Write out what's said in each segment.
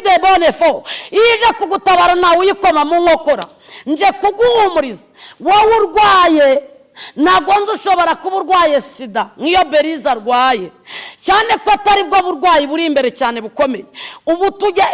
De bonne fo iyo ije kugutabara, nawe uyikoma mu nkokora. Nje kuguhumuriza wowe urwaye. Ntabwo nzi, ushobora kuba urwaye sida nk'iyo Beriza arwaye, cyane ko atari bwo burwayi buri imbere cyane bukomeye. Ubu tujya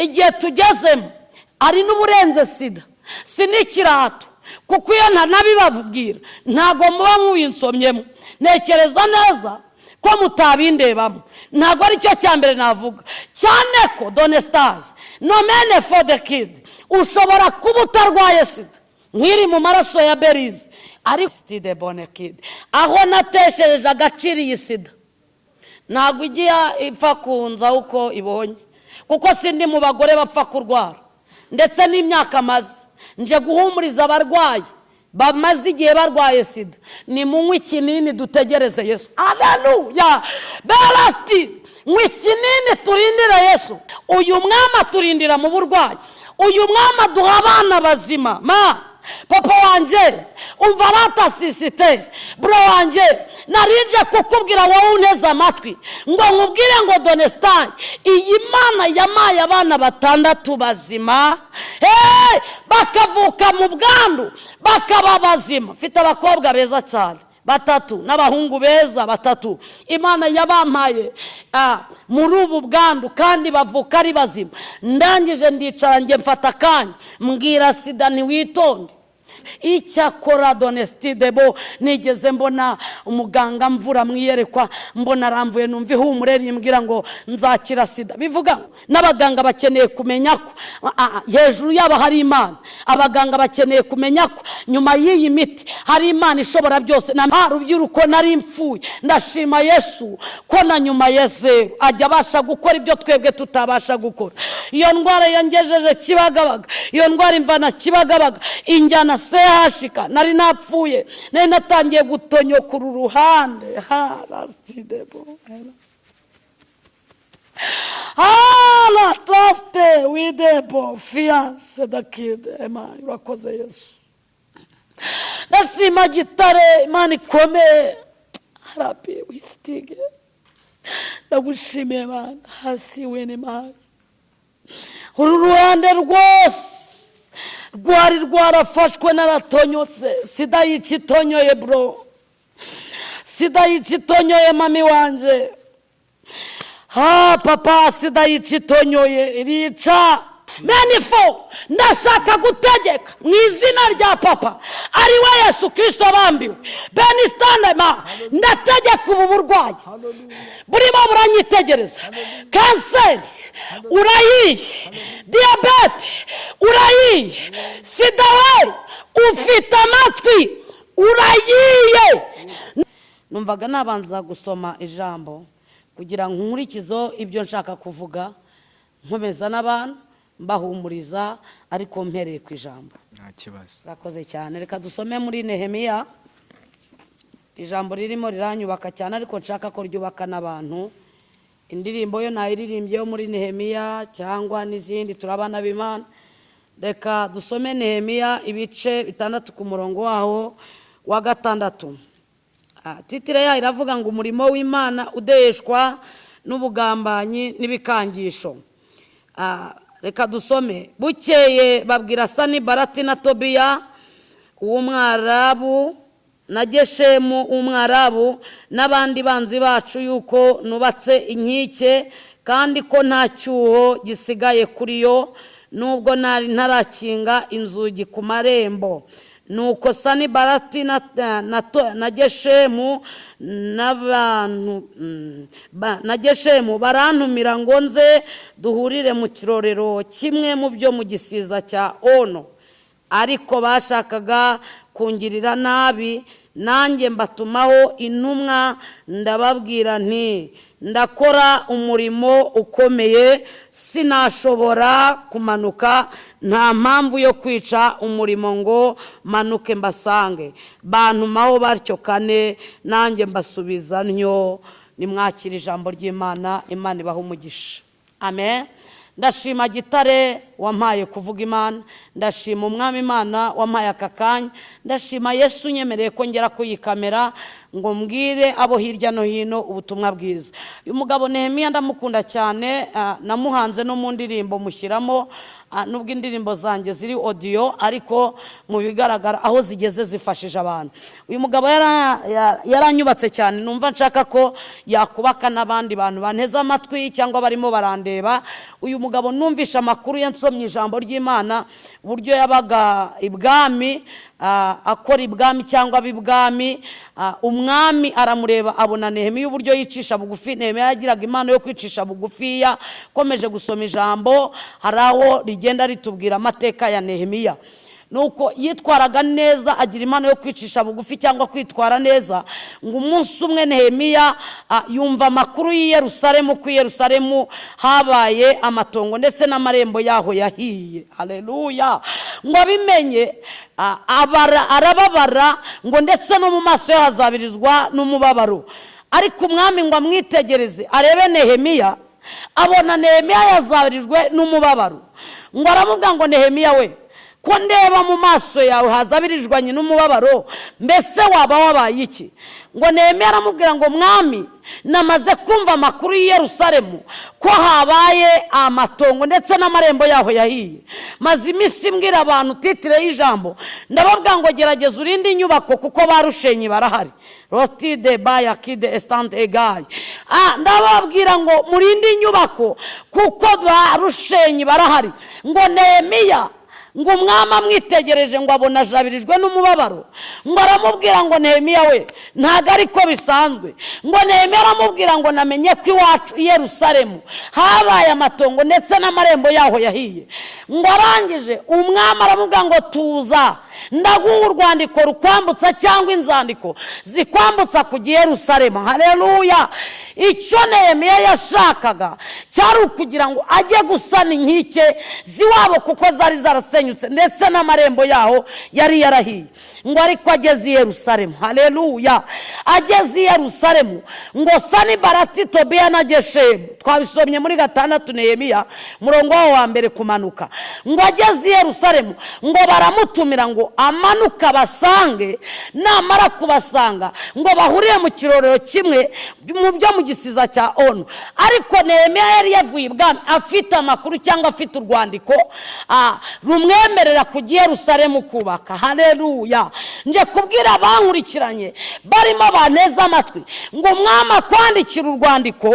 igihe tugezemo hari n'uburenze sida. Si n'ikirato, kuko iyo ntanabibabwira ntabwo muba mubinsomyemo. Ntekereza neza ko mutabindebamo. Ntabwo aricyo cya mbere navuga, cyane ko donesitayi nomene for the kid. Ushobora kuba utarwaye sida nk'iri mu maraso ya Berize, ariko sitide bone kid, aho nateshereje agaciro iyi sida, ntabwo ijya ipfa kunza uko ibonye, kuko sindi mu bagore bapfa kurwara, ndetse n'imyaka maze. Nje guhumuriza abarwayi bamaze igihe barwaye sida: ni munywe ikinini, dutegereze Yesu. Aleluya! Berasitide, nywa ikinini, turindire Yesu. Uyu mwami aturindira mu burwayi, uyu mwami aduha abana bazima. Ma papa wanjye, umva ratasisite, bro wanjye, narinje kukubwira wowe unteze amatwi ngo nkubwire ngo donesitani, iyi Mana yamaye abana batandatu bazima, hey, bakavuka mu bwandu bakaba bazima. Mfite abakobwa beza cyane batatu n'abahungu beza batatu. Imana yabampaye muri ubu bwandu kandi bavuka ari bazima. Ndangije ndicara njye, mfata akanya, mbwira sida: "Ntiwitonde." Icyakora donesitidebo, nigeze mbona umuganga mvura mwiyerekwa, mbona aramvuye, numva ihumure rimbwira ngo nzakira sida. Bivuga ngo n'abaganga bakeneye kumenya ko hejuru yabo hari Imana. Abaganga bakeneye kumenya ko nyuma y'iyi miti hari Imana ishobora byose. Na rubyiruko, nari mfuye. Ndashima Yesu ko na nyuma ya zeru ajya abasha gukora ibyo twebwe tutabasha gukora. Iyo ndwara yangejeje Kibagabaga, iyo ndwara imvana Kibagabaga injyana sehashika. Nari napfuye, nari natangiye gutonyokura uruhande harasitidebo haratasite widebo fiyanse dakide. Ema urakoze Yesu. Ndashima Gitare, Imana ikomeye. Harapi wisitige, ndagushimiye Mana. Hasi wene Imana, uru ruhande rwose rwari rwarafashwe, naratonyotse. Sida yica itonyoye, bro, sida yica itonyoye. Mami wanjye, ha papa, sida yica itonyoye, irica menifo. Ndashaka gutegeka mu izina rya papa, ari we Yesu Kirisito wabambiwe benisitandema. Ndategeka ubu burwayi burimo buranyitegereza: kanseri urayiye, diyabete urayiye, sida we ufite amatwi urayiye. Numvaga nabanza gusoma ijambo kugira ngo nkurikizeho ibyo nshaka kuvuga, nkomeza n'abantu mbahumuriza, ariko mpereye ku ijambo. Nta kibazo. Urakoze cyane. Reka dusome muri Nehemiya. Ijambo ririmo riranyubaka cyane, ariko nshaka ko ryubaka n'abantu. Indirimbo yo nayiririmbye yo muri Nehemiya cyangwa n'izindi, turabana b'Imana. Reka dusome Nehemiya ibice 6 ku murongo waho wa 6. Titre yayo iravuga ngo "Umurimo w'Imana udeheshwa n'ubugambanyi n'ibikangisho". Reka dusome. Bukeye babwira Sanibarati na Tobiya w'Umwarabu na Geshemu w'Umwarabu n'abandi banzi bacu yuko nubatse inkike kandi ko nta cyuho gisigaye kuri yo, nubwo nari ntarakinga inzugi ku marembo. Nuko Sanibarati na Geshemu n'abantu na Geshemu barantumira ngo nze duhurire mu kirorero kimwe mu byo mu gisiza cya Ono, ariko bashakaga kungirira nabi. Nanjye mbatumaho intumwa, ndababwira nti: "Ndakora umurimo ukomeye, sinashobora kumanuka. Nta mpamvu yo kwica umurimo ngo manuke mbasange." Bantumaho batyo kane, nanjye mbasubiza ntyo. Nimwakira ijambo ry'Imana. Imana ibaha umugisha. Amen. Ndashima Gitare. wampaye kuvuga Imana. Ndashima Umwami Imana wampaye aka kanya. Ndashima Yesu unyemereye ko ngera kuyikamera ngo mbwire abo hirya no hino ubutumwa bwiza. Uyu mugabo Nehemiya ndamukunda cyane, namuhanze no mu ndirimbo mushyiramo, nubwo indirimbo zanjye ziri audio, ariko mu bigaragara aho zigeze zifashije abantu. Uyu mugabo yaranyubatse cyane, numva nshaka ko yakubaka n'abandi bantu banteze amatwi cyangwa barimo barandeba. Uyu mugabo numvishe amakuru ye, nsomye ijambo ry'Imana, uburyo yabaga ibwami, akora ibwami cyangwa ab'ibwami. Umwami aramureba, abona Nehemiya uburyo yicisha bugufi. Nehemiya yagiraga impano yo kwicisha bugufiya. Komeje gusoma ijambo, hari aho rigenda ritubwira amateka ya Nehemiya, nuko yitwaraga neza, agira impano yo kwicisha bugufi cyangwa kwitwara neza. Ngo umunsi umwe Nehemiya yumva amakuru y'i Yerusalemu, ko i Yerusalemu habaye amatongo ndetse n'amarembo yaho yahiye. Haleluya! Ngo abimenye, arababara, ngo ndetse no mu maso ye hazabirizwa n'umubabaro. Ariko umwami ngo amwitegereze, arebe Nehemiya, abona Nehemiya yazabirijwe n'umubabaro. Ngo aramubwira ngo: "Nehemiya we, ko ndeba mu maso yawe hazabirijwanye n'umubabaro, mbese waba wabaye iki?" Ngo Nehemiya aramubwira ngo: "Mwami, namaze kumva amakuru y'i Yerusalemu ko habaye amatongo ndetse n'amarembo yaho yahiye. Maze iminsi mbwira abantu titre y'ijambo, ndababwira ngo gerageza urinde inyubako kuko ba rushenyi barahari, rotide bayakide esitante egayi. Ndababwira ngo murinde inyubako kuko ba rushenyi barahari." Ngo Nehemiya, ngo umwami amwitegereje, ngo abona ajabirijwe n'umubabaro. Ngo aramubwira ngo: "Nehemiya we, ntabwo ariko bisanzwe." Ngo Nehemiya aramubwira ngo: "Namenye ko iwacu i Yerusalemu habaye amatongo ndetse n'amarembo yaho yahiye." Ngo arangije, umwami aramubwira ngo: "Tuza, ndaguha urwandiko rukwambutsa cyangwa inzandiko zikwambutsa kujya i Yerusalemu." Hareruya! Icyo Nehemiya yashakaga cyari ukugira ngo ajye gusana inkike z'iwabo kuko zari zarasenyutse ndetse n'amarembo yaho yari yarahiye. Ngo ariko ageze i Yerusalemu, hareruya, ageze i Yerusalemu, ngo Sanibarati, Tobiya na Geshemu, twabisomye muri 6 Nehemiya, murongo wawo wa mbere kumanuka. Ngo ageze i Yerusalemu, ngo baramutumira ngo amanuke basange. Namara kubasanga, ngo bahurire mu kirorero kimwe mu byo mu gisiza cya Onu. Ariko Nehemiya yari yavuye ibwami afite amakuru cyangwa afite urwandiko rumwemerera kujya i Yerusalemu kubaka. Hareruya! Nje kubwira abankurikiranye barimo banteze amatwi ngo umwami akwandikira urwandiko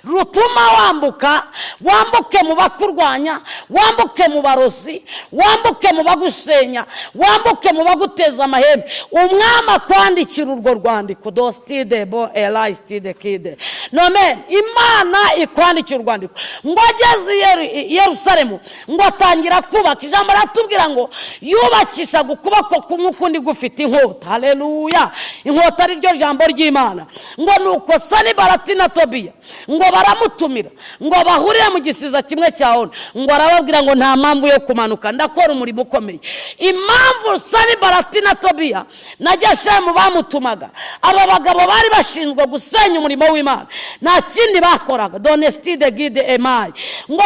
rutuma wambuka, wambuke mu bakurwanya, wambuke mu barozi, wambuke mu bagusenya, wambuke mu baguteza amahembe. Umwami akwandikira urwo rwandiko, dostide bo erayisitide kide nome, Imana ikwandikira urwandiko. Ngo ageze i Yerusalemu, ngo atangira kubaka. Ijambo riratubwira ngo yubakishaga ukuboko kumwe, ukundi gufite inkota. Hareruya! Inkota ari ryo jambo ry'Imana. Ngo nuko Sanibarati na Tobiya ngo baramutumira ngo bahurire mu gisiza kimwe cya Onu. Ngo arababwira ngo: "Nta mpamvu yo kumanuka, ndakora umurimo ukomeye." Impamvu Sanibarati na Tobiya na Geshemu bamutumaga, aba bagabo bari bashinzwe gusenya umurimo w'Imana, nta kindi bakoraga, donesitide gide emayi. Ngo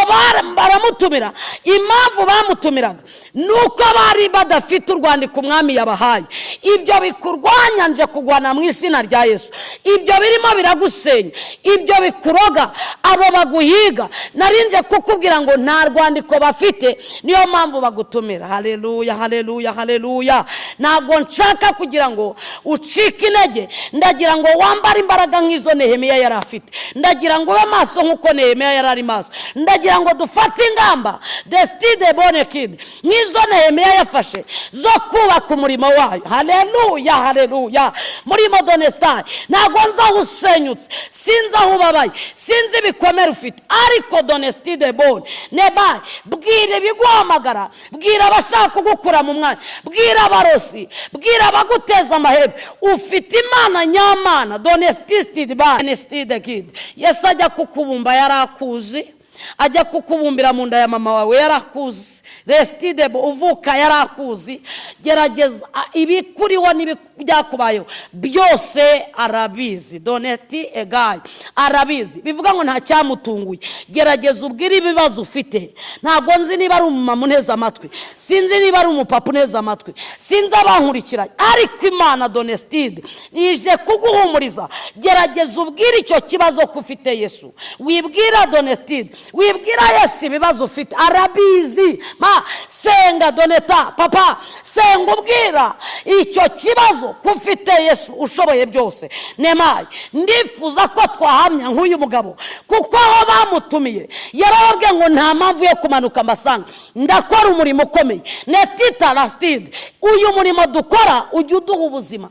baramutumira. Impamvu bamutumiraga ni uko bari badafite urwandiko umwami yabahaye. Ibyo bikurwanya, nje kugwana mu izina rya Yesu. Ibyo birimo biragusenya, ibyo bikuroga, abo baguhiga, narinje kukubwira ngo nta rwandiko bafite, niyo mpamvu bagutumira. Hareruya, hareruya, hareruya! Ntabwo nshaka kugira ngo ucike intege. Ndagira ngo wambare imbaraga nk'izo Nehemiya yari afite. Ndagira ngo ube maso nk'uko Nehemiya yari ari maso. Ndagira ngo dufate ingamba, desitide bonekide, nk'izo Nehemiya yafashe zo kubaka umurimo wayo. Hareruya, hareruya! Muri modonesitari, ntabwo nzi aho usenyutse, sinzi aho ubabaye, sinzi ibikomere ufite, ariko donesitide bone nebaye, bwira ibiguhamagara, bwira abashaka kugukura mu mwanya, bwira abarozi, bwira abaguteza amahembe, ufite Imana nyamana, donesitide banesitide kide. Yesu ajya kukubumba yari akuzi, ajya kukubumbira mu nda ya mama wawe yari akuzi. Resitidebo uvuka yari akuzi. Gerageza ibikuriho n'ibyakubayeho byose arabizi. Doneti egayi arabizi, bivuga ngo nta cyamutunguye. Gerageza ubwire ibibazo ufite. Ntabwo nzi niba ari umumama uneze amatwi, sinzi niba ari umupapa uneze amatwi, sinzi abankurikiranye, ariko Imana Donesitide ije kuguhumuriza. Gerageza ubwire icyo kibazo ko ufite Yesu. Wibwira Donetide, wibwira Yesu ibibazo ufite, arabizi. Ma senga, Doneta, papa, senga ubwira icyo kibazo ko ufite Yesu ushoboye byose. Nemaye ndifuza ko twahamya nk'uyu mugabo, kuko aho bamutumiye yarababwiye ngo nta mpamvu yo kumanuka amasanga, ndakora umurimo ukomeye. Netita rasitide, uyu murimo dukora ujya uduha ubuzima,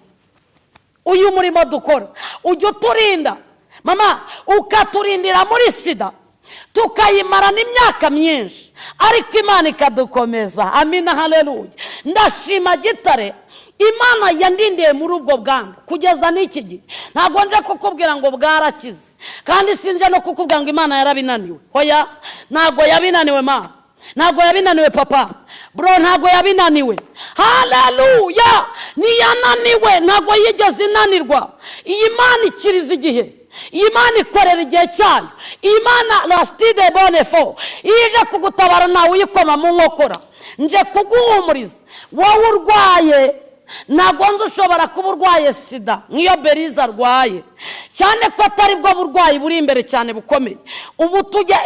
uyu murimo dukora ujya uturinda, mama, ukaturindira muri sida tukayimara n'imyaka myinshi, ariko Imana ikadukomeza. Amina, haleluya. Ndashima Gitare Imana yandindiye muri ubwo bwandu kugeza n'iki gihe. Ntabwo nje kukubwira ngo bwarakize, kandi sinje no kukubwira ngo Imana yarabinaniwe. Hoya, ntabwo yabinaniwe ma, ntabwo yabinaniwe papa, bro, ntabwo yabinaniwe. Haleluya, ntiyananiwe, ntabwo yigeze inanirwa. Iyi Mana ikiriza igihe, iyi Mana ikorera igihe cyayo. Iyi Mana rasitide bonefo iyo ije kugutabara ntawe uyikoma mu nkokora. Nje kuguhumuriza wowe urwaye. Ntabwo nzi, ushobora kuba urwaye sida nk'iyo Beriza arwaye, cyane ko atari bwo burwayi buri imbere cyane bukomeye. Ubu tujya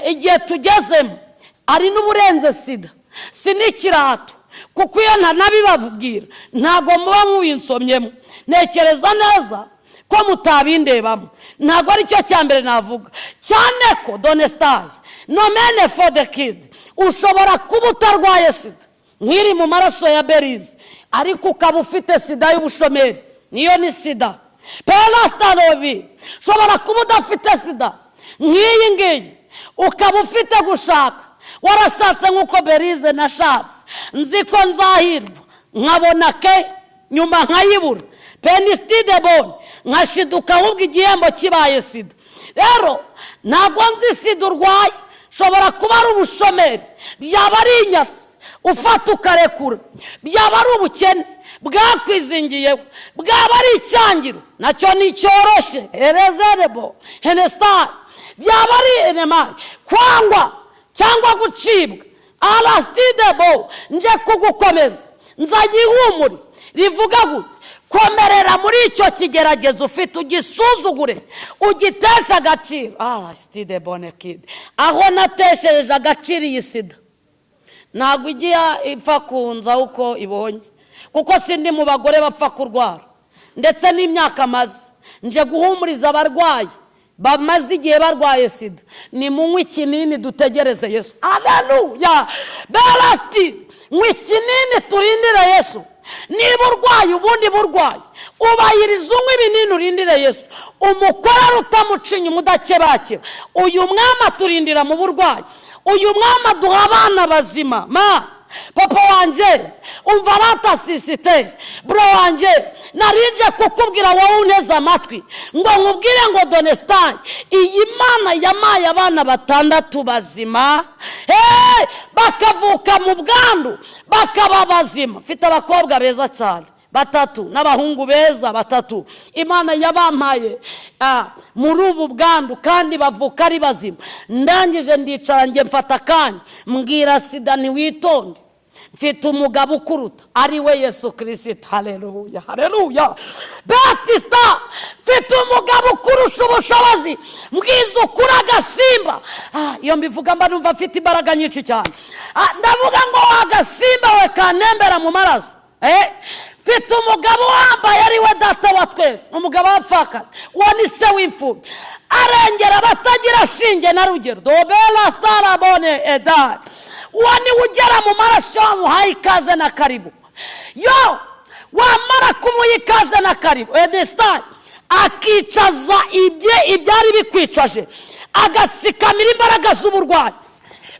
igihe tugezemo ari n'uburenze sida, si n'ikirato, kuko iyo ntanabibabwira ntabwo muba mubinsomyemo. Ntekereza neza ko mutabindebamo, ntabwo aricyo cya mbere navuga, cyane ko donesitayi nomene for the kid. Ushobora kuba utarwaye sida nk'iri mu maraso ya Berize, ariko ukaba ufite sida y'ubushomeri, niyo ni sida perasitarobi. Ushobora kuba udafite sida nk'iyi ngiyi, ukaba ufite gushaka, warashatse nk'uko Berize nashatse, nzi ko nzahirwa nkabona ke, nyuma nkayibura penisitide bone, nkashiduka ahubwo igihembo kibaye sida. Rero ntabwo nzi sida urwaye, ushobora kuba ari ubushomeri, byaba ari inyatsi ufata ukarekura, byaba ari ubukene bwakwizingiyeho, bwaba ari icyangiro nacyo nticyoroshye, erezerebo henesitari, byaba ari enemari kwangwa cyangwa gucibwa arasitidebo. Nje kugukomeza, nzanye ihumure rivuga gute: komerera muri icyo kigeragezo ufite, ugisuzugure, ugiteshe agaciro. Arasitide bonekide, aho nateshereje agaciro iyi sida ntabwo ijya ipfa kunza uko ibonye, kuko sindi mu bagore bapfa kurwara, ndetse n'imyaka amaze. Nje guhumuriza abarwayi bamaze igihe barwaye sida: ni munywe ikinini dutegereze Yesu. Aleluya, berasitide, nywa ikinini turindire Yesu. Niba urwaye ubundi burwayi, ubahiriza, unywa ibinini urindire Yesu. Umukorere utamuca inyuma, udakebakeba. Uyu mwami aturindira mu burwayi, uyu mwami aduha abana bazima. Ma papa wanjye, umva ratasisite, bro wanjye, narinje kukubwira wowe uneze amatwi ngo nkubwire ngo donesitani, iyi Mana yamaye abana batandatu bazima, bakavuka mu bwandu bakaba bazima. Mfite abakobwa beza cyane batatu n'abahungu beza batatu. Imana yabampaye muri ubu bwandu kandi bavuka ari bazima. Ndangije ndicara njye mfata akanya mbwira sida: ntiwitonde, mfite umugabo ukuruta, ari we Yesu Kirisita. Hareruya, hareruya. Batisita, mfite umugabo ukurusha ubushobozi. Mbwiza ukuri agasimba. Iyo mbivuga mba numva mfite imbaraga nyinshi cyane. Ndavuga ngo agasimba we kanembera mu maraso, mfite umugabo wambaye, ari we Data wa twese, umugabo w'abapfakazi, uwo ni se w'imfubyi, arengera abatagira shinge na rugero, dobera sitarabone edari. Uwo niwe ugera mu maraso, wamuhaye ikaze na karibu. Yo wamara kumuha ikaze na karibu edesitari, akicaza ibyari bikwicaje, agatsikamira imbaraga z'uburwayi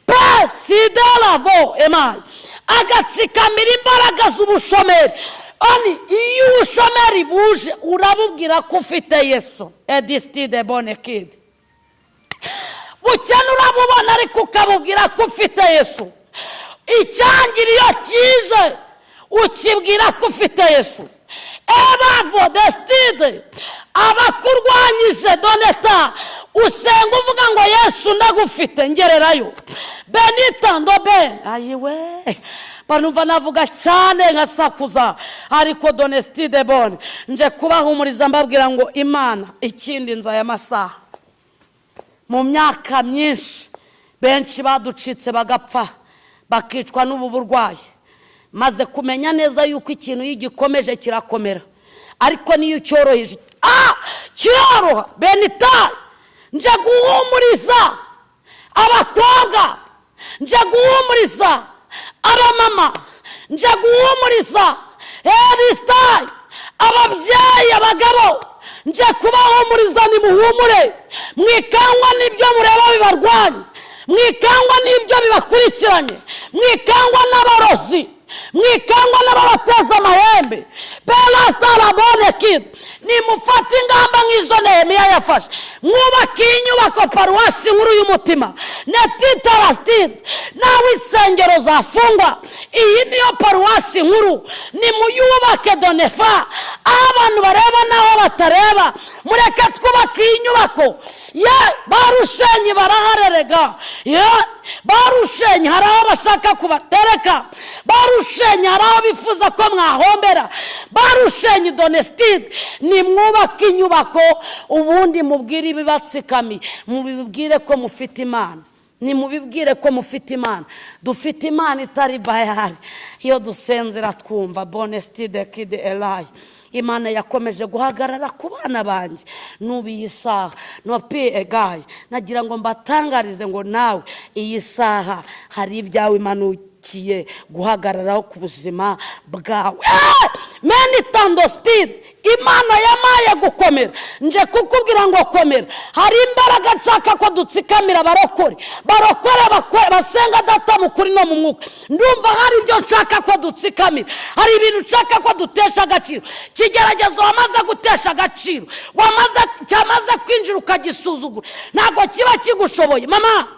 pesidaravo emayi, agatsikamira imbaraga z'ubushomeri. Oni iyo ubushomeri buje urabubwira ko ufite Yesu edisitide bonekide. Bukene urabubona, ariko ukabubwira ko ufite Yesu. Icyangira iyo kije, ukibwira ko ufite Yesu. Ebavo desitide abakurwanyije doneta, usenga uvuga ngo: "Yesu, ndagufite, ngererayo." Benita ndoben ayiwe, banumva navuga cyane nkasakuza, ariko donesitide bone nje kubahumuriza, mbabwira ngo Imana ikindi nza aya masaha. Mu myaka myinshi benshi baducitse, bagapfa, bakicwa n'ubu burwayi. Maze kumenya neza yuko ikintu iyo ugikomeje kirakomera, ariko niyo ucyoroheje kiroroha. Benitayi, nje guhumuriza abakobwa, nje guhumuriza abamama, nje guhumuriza herisitayi, ababyeyi, abagabo, nje kubahumuriza. Nimuhumure, mwikangwa n'ibyo mureba bibarwanya, mwikangwa n'ibyo bibakurikiranye, mwikangwa n'abarozi, mwikangwa n'ababateza amahembe. Perasitarabone kidi, nimufate ingamba nk'izo Nehemiya yafashe, mwubake iyi nyubako, Paruwasi Nkuru y'Umutima netitarasitide. Nawe insengero zafungwa, iyi niyo paruwasi nkuru, nimuyubake donefa, aho abantu bareba n'aho batareba. Mureke twubake iyi nyubako. Ye barushenyi baraharerega, ye barushenyi hari aho bashaka kubatereka, barushenyi hari aho bifuza ko mwahombera. Barushenyi donesitide, nimwubake inyubako, ubundi mubwire ibibatsikami, mubibwire ko mufite Imana. Nimubibwire ko mufite Imana. Dufite Imana itari bayari, iyo dusenze iratwumva. Bonesitide kide elayi, Imana yakomeje guhagarara ku bana banjye n'ubu iyi saha nopi egayi. Nagira ngo mbatangarize ngo nawe iyi saha hari ibyawe imanukiye guhagararaho ku buzima bwawe. Meni tandositide, Imana yamaye gukomera. Nje kukubwira ngo komera. Hari imbaraga nshaka ko dutsikamira abarokore, barokore basenga Data mu kuri no mu mwuka. Ndumva hari ibyo nshaka ko dutsikamira, hari ibintu nshaka ko dutesha agaciro. Kigeragezo wamaze gutesha agaciro, wamaze cyamaze kwinjira ukagisuzugura, ntabwo kiba kigushoboye. Mama,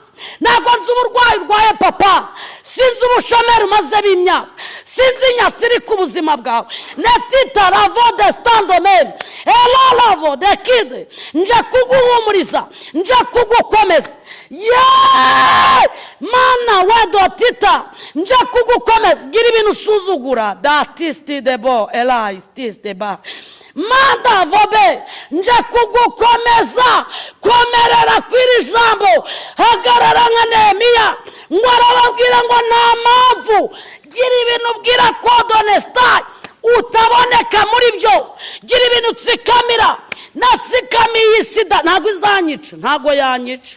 ntabwo nzi uburwayi urwaye. Papa, sinzi ubushomeri umaze b'imyaka, sinzi inyatsi iri ku buzima bwawe. Netita ravo de sitandomeni eraravo de kide, nje kuguhumuriza, nje kugukomeza. Yeee, Mana wedotita, nje kugukomeza. Gira ibintu usuzugura datisiti debo erayi tisite ba manda vobe. Nje kugukomeza, komerera kw'iri jambo, hagarara nka Nehemiya ngo arababwira ngo nta mpamvu. Gira ibintu ubwira kodonesitayi utaboneka muri byo, gira ibintu utsikamira. Natsikamiye iyi sida, ntabwo izanyica, ntabwo yanyica.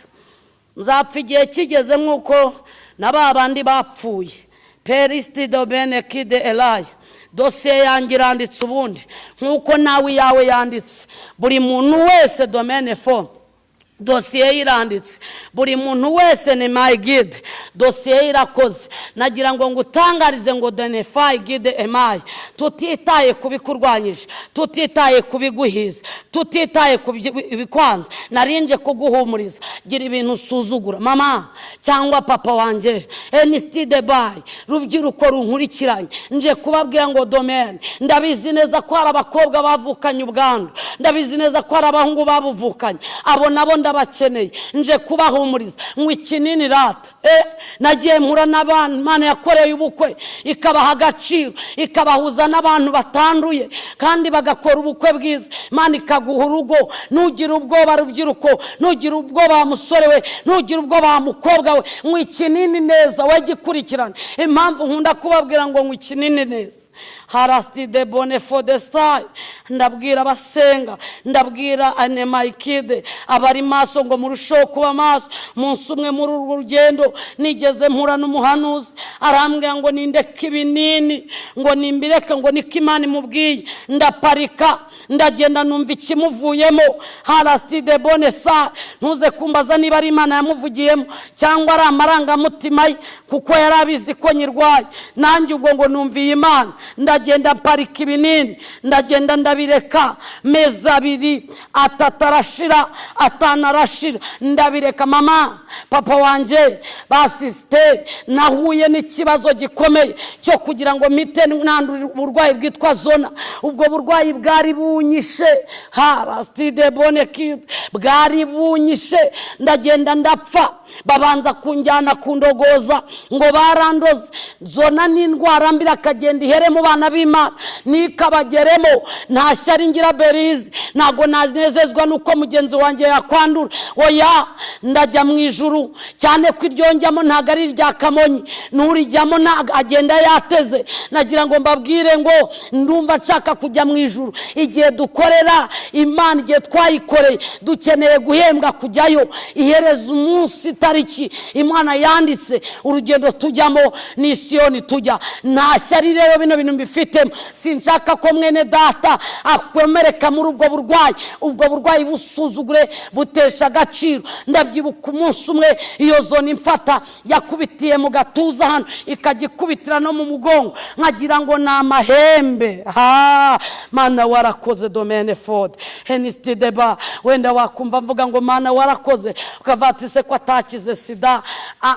Nzapfa igihe kigeze nk'uko na ba bandi bapfuye. Perisitido bene kide erayi, dosiye yanjye iranditse ubundi nk'uko nawe iyawe yanditse. Buri muntu wese domene fo dosiye ye iranditse, buri muntu wese ni mayigide, dosiye ye irakoze. Nagira ngo ngutangarize ngo denefayi gide emayi, tutitaye ku bikurwanyije, tutitaye ku biguhiza, tutitaye ku bikwanze, narinje kuguhumuriza. Gira ibintu usuzugura, mama cyangwa papa wanjye, enisitide bayi, rubyiruko runkurikiranye, nje kubabwira ngo domene. Ndabizi neza ko hari abakobwa bavukanye ubwandu, ndabizi neza ko hari abahungu babuvukanye, abo nabo ndabakeneye. Nje kubahumuriza ngo ikinini rata. Nagiye mpura n'abantu Imana yakoreye ubukwe, ikabaha agaciro, ikabahuza n'abantu batanduye kandi bagakora ubukwe bwiza. Imana ikaguha urugo. Ntugire ubwoba, rubyiruko, ntugire ubwoba, musore we, ntugire ubwoba, mukobwa we. Nywa ikinini neza, we gikurikirane. Impamvu nkunda kubabwira ngo nywa ikinini neza, harasitide bone fodesitayi, ndabwira abasenga, ndabwira anemayikide abari maso ngo murusheho kuba maso. Munsi umwe muri urwo rugendo nigeze mpura n'umuhanuzi, arambwira ngo nindeke ibinini, ngo nimbireke, ngo niko Imana imubwiye. Ndaparika, ndagenda, numva ikimuvuyemo. Harasitide bone sa, ntuze kumbaza niba ari Imana yamuvugiyemo cyangwa ari amarangamutima ye, kuko yari abizi ko nyirwaye. Nanjye ubwo ngo numviye Imana, ndagenda mparika ibinini, ndagenda ndabireka. Mezi 2, 3 arashira, 5 arashira, ndabireka. Mama, papa wanjye, ba sister. Sisiteri, nahuye n'ikibazo gikomeye cyo kugira ngo mpite nandura uburwayi bwitwa zona. Ubwo burwayi bwari bunyishe, harasitide bonekide, bwari bunyishe. Ndagenda ndapfa, babanza kunjyana kundogoza ngo barandoze. Zona ni indwara mbi, akagenda ihere mu bana b'Imana nikabageremo. Nta shyari ngira berizi, ntabwo nanezezwa nuko mugenzi wanjye yakwandura. Oya, ndajya mu ijuru, cyane ko iryo njyamo ntabwo ari irya Kamonyi, n'urijyamo ntabwo agenda yateze. Nagira ngo mbabwire ngo ndumva nshaka kujya mu ijuru. Igihe dukorera Imana, igihe twayikoreye, dukeneye guhembwa kujyayo. Ihereza umunsi, itariki Imana yanditse urugendo tujyamo ni Isiyoni tujya. Nta shyari rero bino bintu mbifitemo. Sinshaka ko mwene data akomereka muri ubwo burwayi. Ubwo burwayi busuzugure, butesha agaciro. Ndabyibuka umunsi umwe iyo zona imfata, yakubitiye mu gatuza hano, ikajya ikubitira no mu mugongo, nkagira ngo ni amahembe. Ha Mana warakoze, domene fode henisitideba. Wenda wakumva mvuga ngo Mana warakoze, ukavuga ati se ko atakize sida?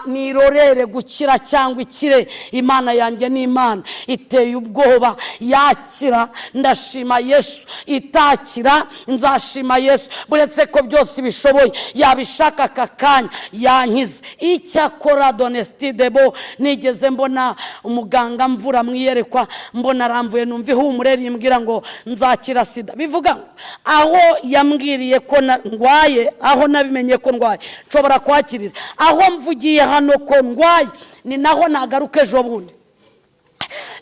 Nirorere gukira cyangwa ikire. Imana yanjye ni Imana iteye ubwoba. Yakira ndashima Yesu, itakira nzashima Yesu. Buretse ko byose bishoboye, yabishaka aka kanya yankiza. Icyakora donesitidebo, nigeze mbona umuganga mvura mu iyerekwa, mbona aramvuye, numva ihumure rimbwira ngo nzakira sida. Bivuga ngo aho yambwiriye ko ndwaye, aho nabimenye ko ndwaye, nshobora kwakirira. Aho mvugiye hano ko ndwaye, ni naho nagaruka ejo bundi,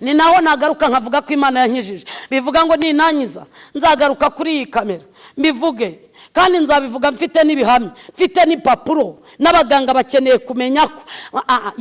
ni naho nagaruka nkavuga ko Imana yankijije. Bivuga ngo ninanyiza nzagaruka kuri iyi kamera mbivuge, kandi nzabivuga mfite n'ibihamya, mfite n'ipapuro. N'abaganga bakeneye kumenya ko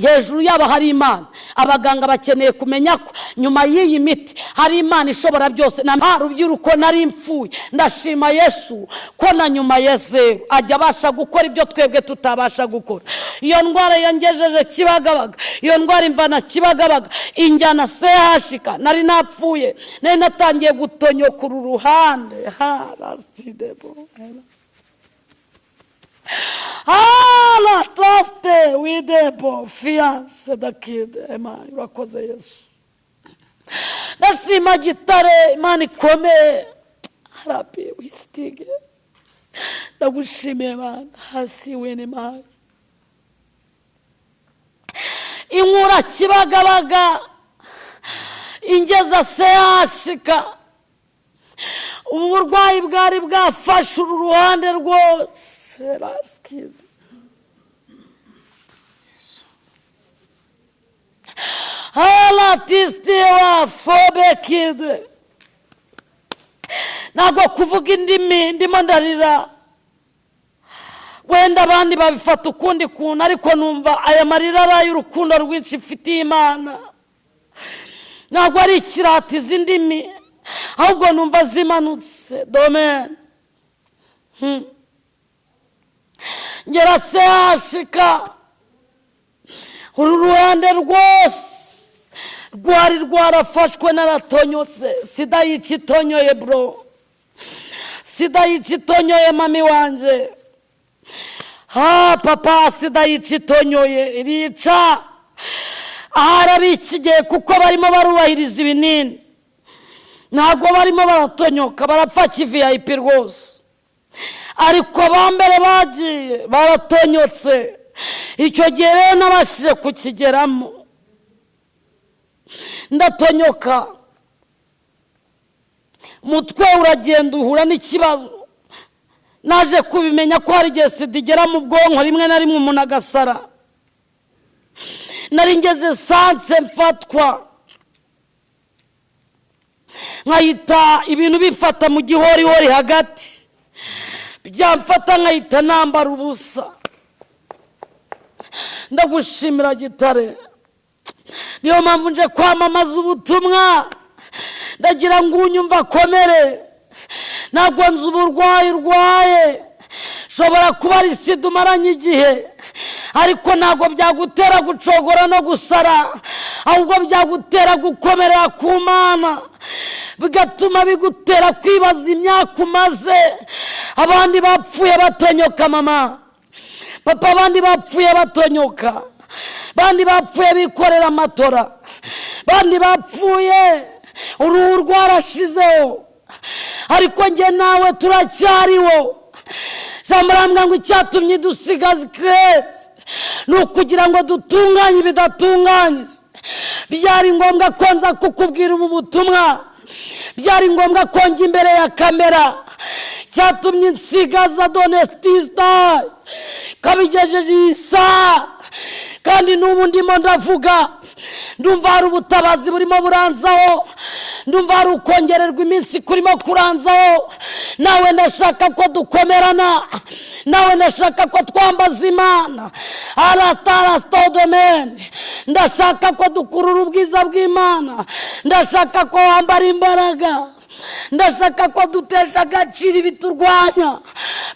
hejuru yabo hari Imana. Abaganga bakeneye kumenya ko nyuma y'iyi miti hari Imana ishobora byose. Nta rubyiruko, nari mfuye. Ndashima Yesu ko na nyuma ya zeru ajya abasha gukora ibyo twebwe tutabasha gukora. Iyo ndwara yangejeje Kibagabaga, iyo ndwara imvana Kibagabaga injyana sehashika. Nari napfuye, nari natangiye gutonyoka uru ruhande harasitidebo haratasite widebo fiyanse dakide. Imana urakoze Yesu, ndashima Gitare, Imana ikomeye. Harapi wisitige, ndagushimiye Mana. Hasi wene mayi inkura Kibagabaga ingeza sehashika. Ubu burwayi bwari bwafashe uru ruhande rwose rasikidi haratisitiwa fobekide. Ntabwo kuvuga indimi, ndimo ndarira. Wenda abandi babifata ukundi kuntu, ariko numva aya marira ari ay'urukundo rwinshi mfitiye Imana. Ntabwo ari ikirata izi ndimi, ahubwo numva zimanutse domene. Ngera sehashika, uru ruhande rwose rwari rwarafashwe, naratonyotse. Sida yica itonyoye bro, sida yica itonyoye mami wanjye, ha papa, sida yica itonyoye, irica. Ahari abikigiye kuko barimo barubahiriza ibinini, ntabwo barimo baratonyoka, barapfa kiviyayipi rwose. Ariko abambere bagiye baratonyotse. Icyo gihe rero nabashije kukigeramo, ndatonyoka, umutwe uragenda uhura n'ikibazo. Naje kubimenya ko hari igihe sida igera mu bwonko, rimwe na rimwe umuntu agasara. Nari ngeze sanse, mfatwa nkahita ibintu bimfata mu gihorihori hagati, byamfata nkahita nambara ubusa. Ndagushimira Gitare, niyo mpamvu nje kwamamaza ubutumwa. Ndagira ngo unyumva akomere. Ntabwo nzi uburwayi urwaye, shobora kuba ari sida umaranye igihe, ariko ntabwo byagutera gucogora no gusara, ahubwo byagutera gukomera ku Mana, bigatuma bigutera kwibaza imyaka umaze. Abandi bapfuye batonyoka, mama, papa, abandi bapfuye batonyoka. Bandi bapfuye bikorera amatora, bandi bapfuye uruhu rwarashizeho, ariko njye nawe turacyariho. Ijambo rambwira ngo icyatumye dusigaza kirete ni ukugira ngo dutunganye ibidatunganyije. Byari ngombwa ko nza kukubwira ubu butumwa, byari ngombwa ko njya imbere ya kamera. Cyatumye nsigaza donestisita kabigejeje iyi saha, kandi n'ubu ndimo ndavuga, ndumva hari ubutabazi burimo buranzaho, ndumva hari ukongererwa iminsi kurimo kuranzaho. Nawe ndashaka ko dukomerana, nawe ndashaka ko twambaza Imana aratarasitodomeni, ndashaka ko dukurura ubwiza bw'Imana, ndashaka ko wambara imbaraga, ndashaka ko dutesha agaciro ibiturwanya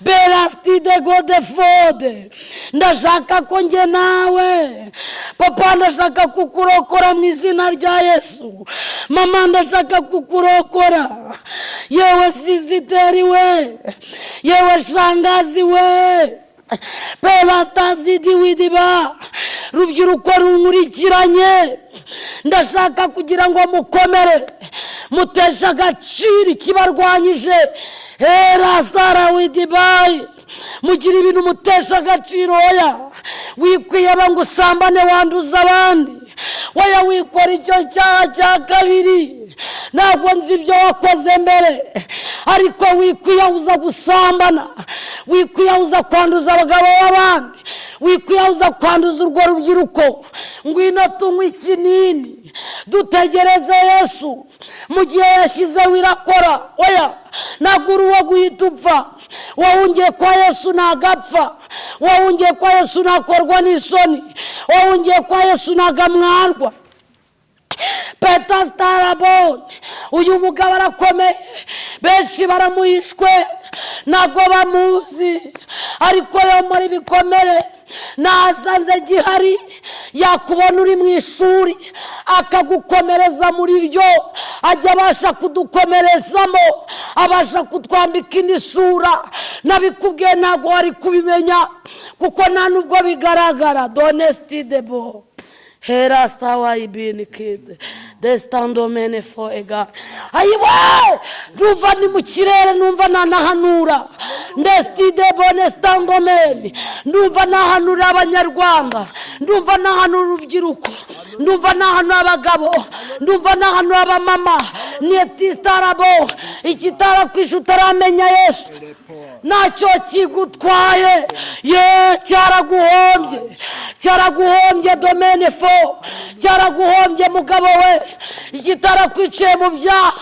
berasitide godefode. Ndashaka ko njye nawe, papa, ndashaka kukurokora mu izina rya Yesu. Mama, ndashaka kukurokora. Yewe siziteri we, yewe shangazi we, peratazidi widiba, rubyiruko runkurikiranye, ndashaka kugira ngo mukomere, muteshe agaciro ikibarwanyije. Hera widibayi, mugira ibintu mutesha agaciro. Oya, wikwiyaba ngo usambane wanduza abandi. Oya, wikora icyo cyaha cya kabiri. Ntabwo nzi ibyo wakoze mbere, ariko wikwiyahuza gusambana, wikwiyahuza kwanduza abagabo b'abandi, wikwiyahuza kwanduza urwo rubyiruko. Ngwino tunywe ikinini, dutegereze Yesu. Mu gihe yashyizeho irakora. Oya, ntabwo uri uwo guhita upfa. Wawungiye kwa Yesu ntagapfa, wawungiye kwa Yesu ntakorwa n'isoni, wawungiye kwa Yesu ntagamwarwa. Peta sitarabone, uyu mugabo arakomeye, benshi baramuhishwe, ntabwo bamuzi, ariko yomora ibikomere. Nasanze gihari, yakubona uri mu ishuri akagukomereza muri ryo. Ajya abasha kudukomerezamo, abasha kutwambika indi sura. Nabikubwiye, ntabwo wari kubimenya kuko nta nubwo bigaragara. Donesitidebo hera sitawayi kide desitando fo ega. Ayiwe, numva ni mu kirere, numva nanahanura ndesitide bonesitando, ndumva nahanura Abanyarwanda, ndumva nahanura urubyiruko, ndumva nahanura abagabo, ndumva nahanura abamama. Niyetisitarabo, ikitarakwishe utaramenya Yesu ntacyo kigutwaye. Ye, cyaraguhombye, cyaraguhombye domene fo, cyaraguhombye mugabo we. Ikitarakwiciye mu byaha,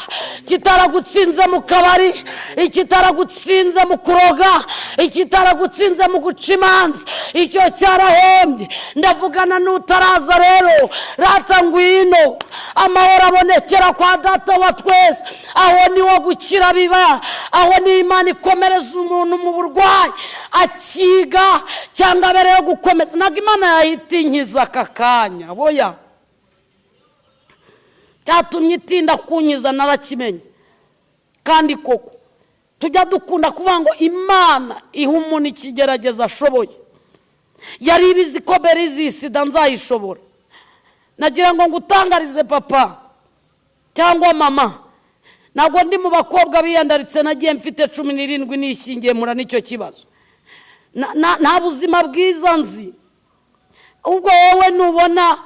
kitaragutsinze mu kabari, ikitaragutsinze mu kuroga, ikitaragutsinze mu guca imanza, icyo cyarahombye. Ndavugana n'utaraza rero, rata ngwino. Amahoro abonekera kwa Data wa twese, aho niwo gukira biba, aho ni Imana ikomereza umuntu mu burwayi akiga cyangwa abereyeho gukomeza. Ntabwo Imana yahita inkiza aka kanya, boya. Cyatumye itinda kunkiza narakimenya. Kandi koko tujya dukunda kuvuga ngo Imana iha umuntu ikigerageza ashoboye. Yari ibizi ko berizi sida nzayishobora. Nagira ngo ngutangarize, papa cyangwa mama, ntabwo ndi mu bakobwa biyandaritse. Nagiye mfite 17 nishingiye mura n'icyo kibazo. Nta buzima bwiza nzi. Ubwo wowe nubona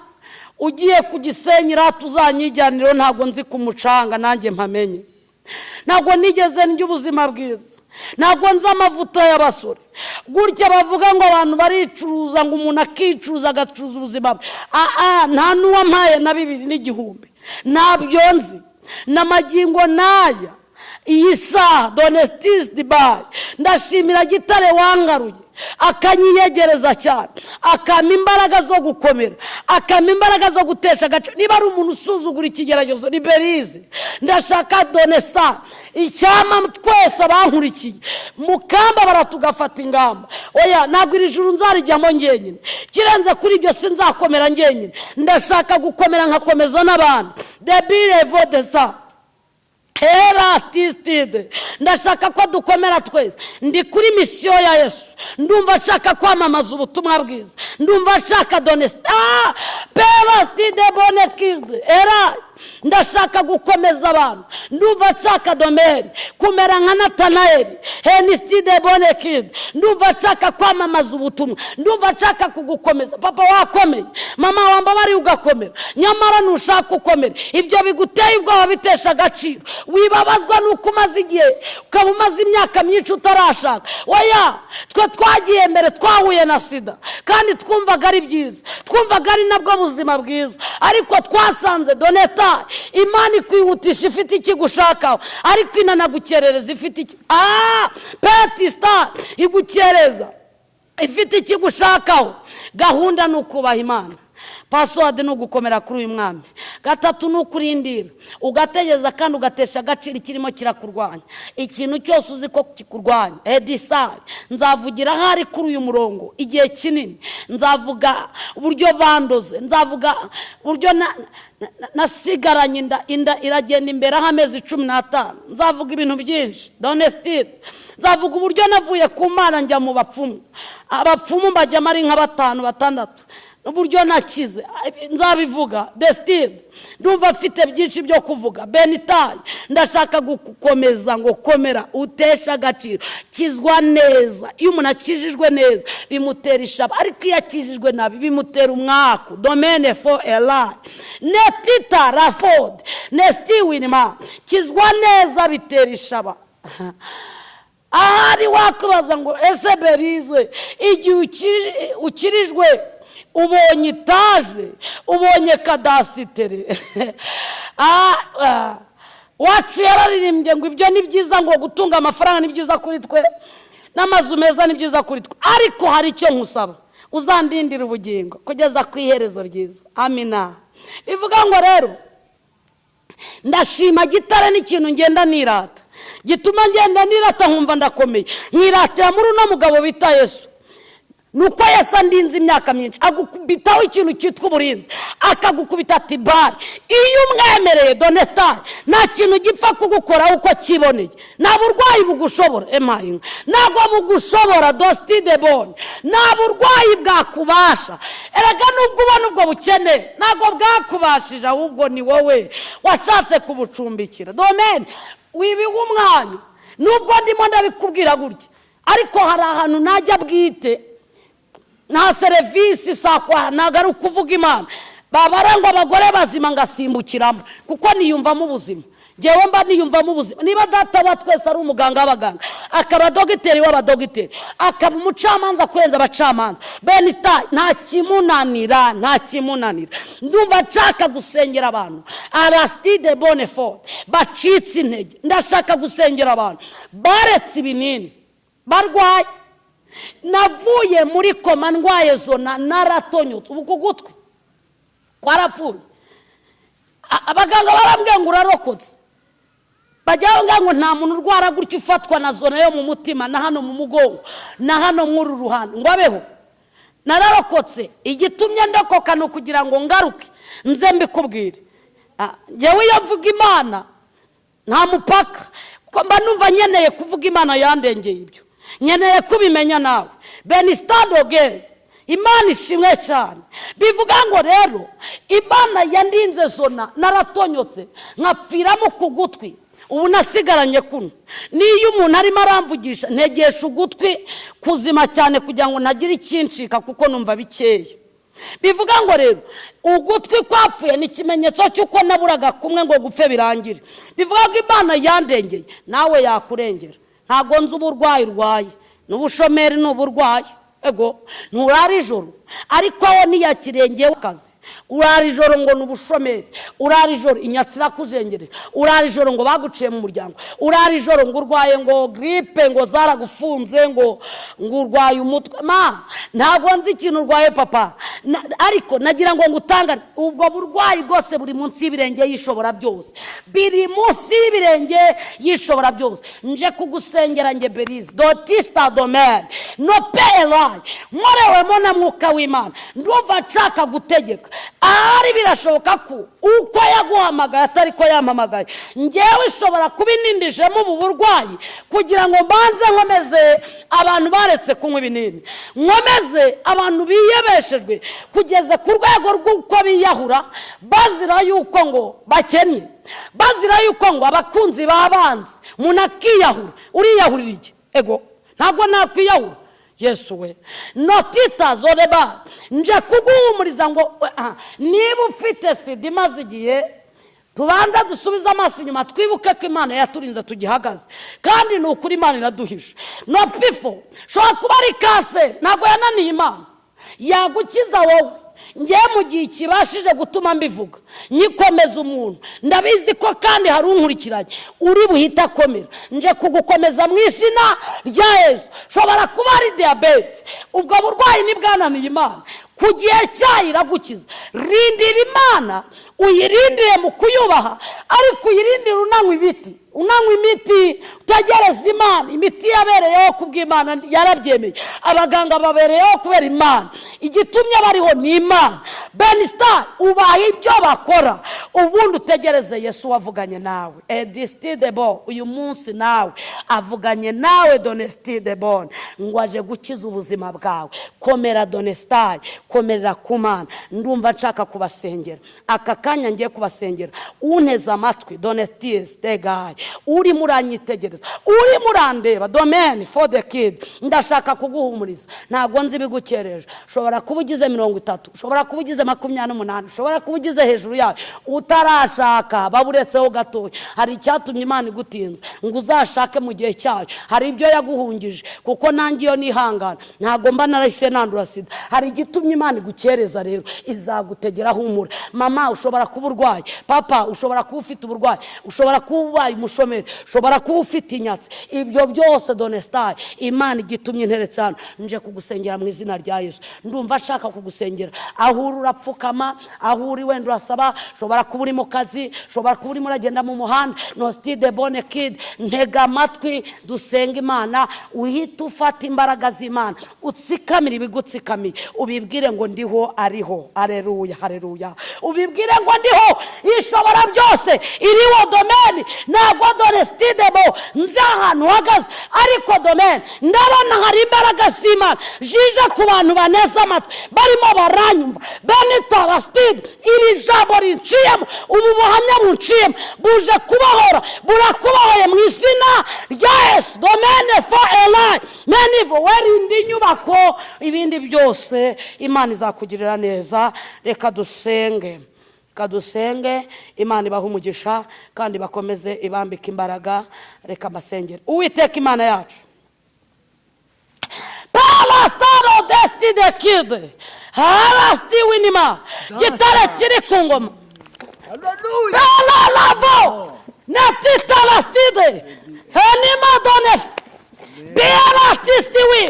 ugiye ku Gisenyi tuzanyijyaniro, ntabwo nzi ku mucanga nanjye mpamenye. Ntabwo nigeze ndya ubuzima bwiza, ntabwo nzi amavuta y'abasore gutya bavuga ngo abantu baricuruza, ngo umuntu akicuruza, agacuruza ubuzima bwe. Nta n'uwampaye na bibiri n'igihumbi, ntabyo nzi. N'amagingo n'aya iyi saha donesitisi dibayi, ndashimira Gitare wangaruye, akanyiyegereza cyane, akampa imbaraga zo gukomera, akampa imbaraga zo gutesha agaciro. Niba ari umuntu usuzugura ikigeragezo ni Berize. Ndashaka donesita icyama twese abankurikiye mukamba baratugafata ingamba. Oya, ntabwo iri juru nzarijyamo ngenyine. Kirenze kuri ibyo, sinzakomera ngenyine, ndashaka gukomera nkakomeza n'abandi. Debire vodesa. Hera tisitide, ndashaka ko dukomera twese. Ndi kuri mission ya Yesu. Ndumva nshaka kwamamaza ubutumwa bwiza. Ndumva nshaka donesita perasitide bonekide era. Ndashaka gukomeza abantu. Ndumva nshaka domeni kumera nka Natanayeli henisitide bonekide. Ndumva nshaka kwamamaza ubutumwa. Ndumva nshaka kugukomeza, papa wakomeye, mama wambabariye ugakomera. Nyamara ntushaka ukomera, ibyo biguteye ubwoba bitesha agaciro. Wibabazwa nuko umaze igihe, ukaba umaze imyaka myinshi utarashaka. Oya, twe twagiye mbere, twahuye na sida kandi twumvaga ari byiza, twumvaga ari nabwo buzima bwiza, ariko twasanze doneta Imana ikwihutisha ifite ikigushakaho, ariko inanagukerereza ifite iki peti sitari. Igukereza ifite ikigushakaho. Gahunda ni ukubaha Imana. Password ni ugukomera kuri uyu mwami. Gatatu ni ukurindira, ugategereza kandi ugatesha agaciro ikirimo kirakurwanya, ikintu cyose uzi ko kikurwanya. Edisayi, nzavugira ahari kuri uyu murongo igihe kinini. Nzavuga uburyo bandoze, nzavuga uburyo nasigaranye inda, inda iragenda imbere aho amezi 15. Nzavuga ibintu byinshi donesitide. Nzavuga uburyo navuye ku Mana njya mu bapfumu, abapfumu mbajyamo ari nka batanu, batandatu, uburyo nakize nzabivuga. Desitide, ndumva mfite byinshi byo kuvuga. Benitayi, ndashaka gukomeza ngo komera, uteshe agaciro, kizwa neza. Iyo umuntu akijijwe neza bimutera ishaba, ariko iyo akijijwe nabi bimutera umwaku. Domene fo erayi netita rafodi nesiti winima. Kizwa neza bitera ishaba. Ahari wakwibaza ngo: "Ese Berize, igihe ukirijwe ubonye etaje, ubonye kadasitere?" Wacu yararirimbye ngo ibyo ni byiza, ngo gutunga amafaranga ni byiza kuri twe, n'amazu meza ni byiza kuri twe, ariko hari icyo nkusaba: uzandindira ubugingo kugeza ku iherezo ryiza. Amina. Bivuga ngo rero ndashima gitare n'ikintu ngenda nirata, gituma ngenda nirata, nkumva ndakomeye, nkiratira muri uno mugabo bita Yesu. Ni uko Yesu andinze imyaka myinshi. Agukubitaho ikintu cyitwa uburinzi, akagukubita tibari. Iyo umwemereye donetari, nta kintu gipfa kugukoraho uko kiboneye. Nta burwayi bugushobora, emayinga, ntabwo bugushobora. Dositide bone, nta burwayi bwakubasha. Erega nubwo ubona ubwo bukene, ntabwo bwakubashije, ahubwo ni wowe washatse kubucumbikira. Domene wibiha umwanya. Nubwo ndimo ndabikubwira gutya, ariko hari ahantu najya bwite, nta serivisi sakwa, ntabwo ari ukuvuga Imana. Babara ngo abagore bazima, ngasimbukiramo kuko niyumvamo ubuzima. Ngewe mba niyumvamo ubuzima. Niba data wa twese ari umuganga w'abaganga, akaba dogiteri w'abadogiteri, akaba umucamanza kurenza abacamanza, benisita, nta kimunanira, nta kimunanira. Ndumva nshaka gusengera abantu arasitide bone forte bacitse intege. Ndashaka gusengera abantu baretse ibinini barwaye. Navuye muri koma ndwaye zona, naratonyotse, ubu ku gutwi kwarapfuye. Abaganga barambwiye ngo urarokotse. Bajya bambwira ngo nta muntu urwara gutya, ufatwa na zona yo mu mutima na hano mu mugongo na hano mw'uru ruhande ngo abeho. Nararokotse. Igitumye ndokoka ni ukugira ngo ngaruke nze mbikubwire. Njyewe iyo mvuga Imana nta mupaka, kuko mba numva nkeneye kuvuga Imana yandengeye. Ibyo nkeneye kubimenya nawe benisitandogeri. Imana ishimwe cyane. Bivuga ngo rero Imana yandinze zona, naratonyotse nkapfiramo ku gutwi, ubu nasigaranye kuno. N'iyo umuntu arimo aramvugisha, ntegesha ugutwi kuzima cyane kugira ngo ntagire ikincika, kuko numva bikeya. Bivuga ngo rero ugutwi kwapfuye ni ikimenyetso cy'uko naburaga kumwe ngo gupfe birangire. Bivuga ngo Imana yandengeye, nawe yakurengera. Ntabwo nzi uburwayi urwaye, n'ubushomeri ni uburwayi. Ego, nturara ijoro, ariko aho ntiyakirengeye akazi. Urara ijoro ngo ni ubushomeri, urara ijoro inyatsi irakujengerera, urara ijoro ngo baguciye mu muryango, urara ijoro ngo urwaye ngo giripe, ngo zaragufunze, ngo urwaye umutwe. Ma, ntabwo nzi ikintu urwaye, papa. Ariko nagira ngo ngutangarize: ubwo burwayi bwose buri munsi y'ibirenge y'Ishobora byose, biri munsi y'ibirenge y'Ishobora byose. Nje kugusengera nge Berize dotista domene no perayi nkorewemo na Mwuka w'Imana. w'Imana, ndumva nshaka gutegeka. Ahari birashoboka ko uko yaguhamagaye atari ko yampamagaye. Ngewe ishobora kuba inindijemo ubu burwayi kugira ngo mbanze nkomeze abantu baretse kunywa ibinini, nkomeze abantu biyebeshejwe kugeza ku rwego rw'uko biyahura, bazira yuko ngo bakennye, bazira yuko ngo abakunzi babanze. Umuntu akiyahura. Uriyahurira iki? Ego, ntabwo nakwiyahura. Yesu we, notita zoreba. Nje kuguhumuriza ngo niba ufite sida imaze igihe, tubanza dusubize amaso inyuma, twibuke ko Imana yaturinze tugihagaze, kandi ni ukuri Imana iraduhisha. No pifo ushobora kuba ari kanseri, ntabwo yananiye Imana, yagukiza wowe. Ngewe mu gihe kibashije gutuma mbivuga, nyikomeza umuntu, ndabizi ko kandi hari unkurikiranye uri buhite akomera. Nje kugukomeza mu izina rya Yesu. Ushobora kuba ari diyabete, ubwo burwayi ntibwananiye Imana, ku gihe cyayo iragukiza. Rindira Imana, uyirindire mu kuyubaha, ariko uyirindire unanywa ibiti, unanywa imiti, utegereza Imana. Imiti yabereyeho kubw'Imana, yarabyemeye. Abaganga babereyeho kubera Imana, igitumye bariho ni Imana. Benisitari, ubaha ibyo bakora, ubundi utegereze Yesu wavuganye nawe. Edisitidebo, uyu munsi nawe avuganye nawe, donesitidebo, ngo aje gukiza ubuzima bwawe. Komera donesitari, komerera ku Mana. Ndumva nshaka kubasengera aka kanya, ngiye kubasengera. Unteze amatwi, donetisi degayi, urimo uranyitegereza, urimo urandeba, domeni for the kid, ndashaka kuguhumuriza. Ntabwo nzi ibigukereje. Ushobora kuba ugize 30, ushobora kuba ugize 28, ushobora kuba ugize hejuru yayo utarashaka. Baburetseho gatoya, hari icyatumye Imana igutinza ngo uzashake mu gihe cyayo. Hari ibyo yaguhungije, kuko nanjye iyo nihangana ntabwo mba narahise nandura sida. Hari igitumye Imana igukereza, rero izagutegera. Humura mama, ushobora kuba urwaye. Papa, ushobora kuba ufite uburwayi, ushobora kuba ubaye umushomeri, ushobora kuba ufite inyatsi. Ibyo byose, donesitayi, Imana igitumye interetse hano, nje kugusengera mu izina rya Yesu. Ndumva nshaka kugusengera. Aho uri urapfukama, aho uri wenda urasaba. Ushobora kuba uri mu kazi, ushobora kuba urimo uragenda mu muhanda. Nositide bone kidi, ntega amatwi dusenga Imana. Uhite ufata imbaraga z'Imana, utsikamire ibigutsikamiye, ubibwire ngo ndiho ariho. Hareruya, hareruya. Ubibwire ngo ndiho, ishobora byose iriho. Domeni, ntabwo donesitidebo nzi ahantu uhagaze, ariko domeni ndabona hari imbaraga z'Imana zije ku bantu baneze amatwi, barimo baranyumva. Benitarasitide, iri jambo rinciyemo, ubu buhamya bunciyemo, buje kubohora, burakubohoye mu izina rya Yesu. Domene fo elayi menivo, werinde inyubako, ibindi byose Imana izakugirira neza. Reka dusenge, reka dusenge. Imana ibaha umugisha kandi bakomeze ibambike imbaraga. Reka mbasengere. Uwiteka Imana yacu, parasitaro desiti de kide harasiti winima, gitare kiri ku ngoma. Hallelujah. Pelalavo netitarasitide henima donef biyaratisiwi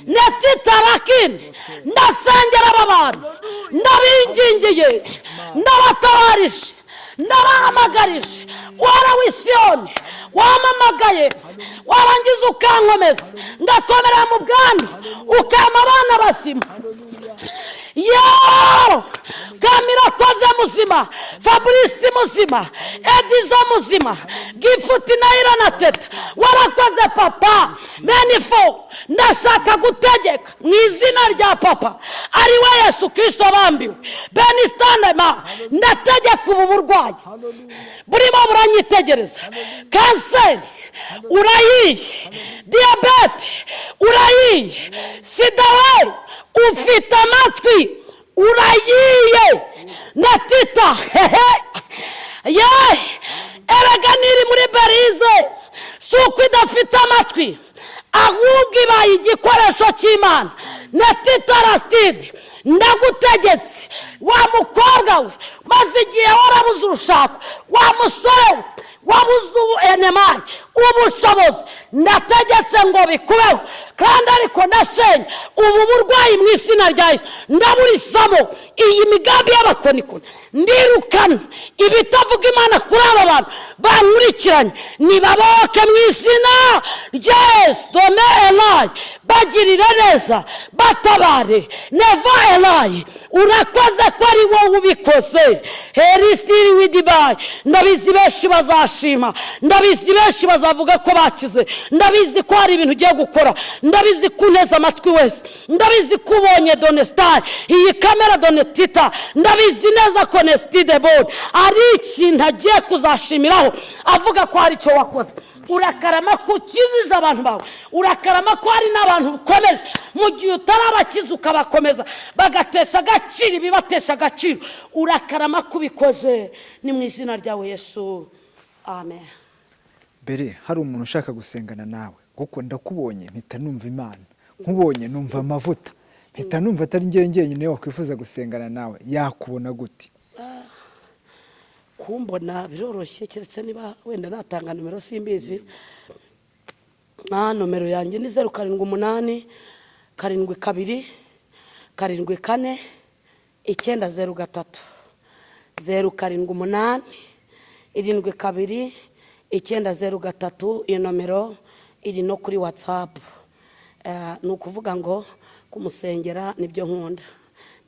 netitarakini. Ndasengera aba bantu, ndabingingiye, ndabatabarije, ndabahamagarije. Wara w'Isiyoni, wamamagaye, warangiza ukankomeza, ndakomera mu bwandu, ukampa abana bazima. Yo kamirakoze muzima, Fabrice muzima, Edizo muzima, Gifuti na Ira na Teta, warakoze papa. Menifo, ndashaka gutegeka mu izina rya papa, ari we Yesu Kirisito bambiwe. Benisitandema, ndategeka ubu burwayi burimo buranyitegereza. Kanseri urayiye, diyabete urayiye, sida we ufite amatwi urayiye, natita hehe ye. Erega niri muri berize, si uko idafite amatwi, ahubwo ibaye igikoresho cy'Imana. Natita rasitide, ndagutegetse wa mukobwa we maze igihe warabuze urushako, wa musore we wabuze ubu enemayi. Ubushobozi ndategetse ngo bikubeho, kandi ariko ndasenya ubu burwayi mu izina rya Yesu. Ndaburizamo iyi migambi y'abakonikoni, ndirukana ibitavuga Imana kuri aba bantu bankurikiranye. Nibaboke mu izina rya Yesu. Dome elayi, bagirire neza, batabare. Neva elayi, urakoze ko ari wowe ubikoze. Herisitiri widibayi, ndabizi benshi bazashima, ndabizi benshi bazavuga ko bakize, ndabizi ko hari ibintu ugiye gukora, ndabizi ko uneze amatwi wese, ndabizi ko ubonye donesitari iyi kamera donetita, ndabizi neza ko nesitide bone ari ikintu agiye kuzashimiraho avuga ko hari icyo wakoze. Urakarama ko ukijije abantu bawe, urakarama ko hari n'abantu ukomeje mu gihe utarabakiza, ukabakomeza bagatesha agaciro ibibatesha agaciro. Urakarama ko ubikoze, ni mu izina ryawe Yesu, amen. Mbere hari umuntu ushaka gusengana nawe, kuko ndakubonye mpita numva Imana, nkubonye numva amavuta, mpita numva atari njyewe njyenyine wakwifuza gusengana nawe. Yakubona gute? Kumbona biroroshye, keretse niba wenda natanga nomero, simbizi. Nka nomero yanjye ni 0787247903, 07872903. Iyo nomero iri no kuri WhatsApp. Ni ukuvuga ngo kumusengera nibyo nkunda,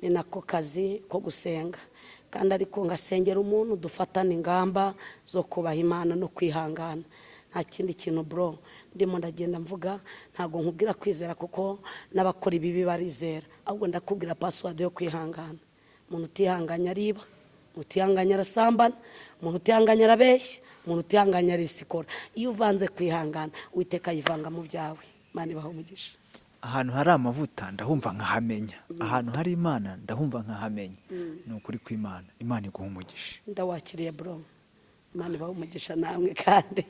ni nako kazi ko gusenga, kandi ariko ngasengera umuntu dufatana ingamba zo kubaha Imana no kwihangana. Nta kindi kintu, bro, ndimo ndagenda mvuga. Ntabwo nkubwira kwizera, kuko n'abakora ibibi barizera, ahubwo ndakubwira password yo kwihangana. Umuntu utihanganye ariba, umuntu utihanganye arasambana, umuntu utihanganye arabeshya, umuntu utihanganye arisikora. Iyo uvanze kwihangana, Uwiteka yivanga mu byawe. Imana ibaha umugisha. Ahantu hari amavuta ndahumva nkahamenya, ahantu hari Imana ndahumva nkahamenya. Ni ukuri kw'Imana, Imana iguha umugisha. Ndawakiriye, bro. Imana ibaha umugisha namwe kandi.